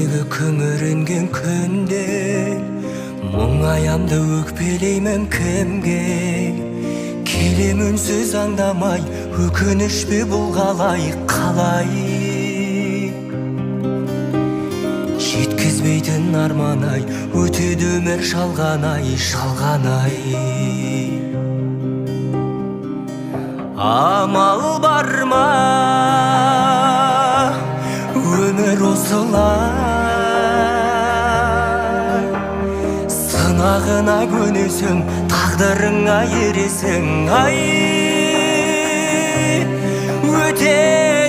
Көздегі күңіренген күнде мұңаямды өкпелеймін кімге? Келем үнсіз аңдамай, өкініш пе бұл қалай, қалай? Жеткізбейтін арман ай, өтеді өмір жалған ай, жалған ай. Амал бар ма, өмір осылай, сынағына көнесің, тағдырыңа ересің, ай, өтеді.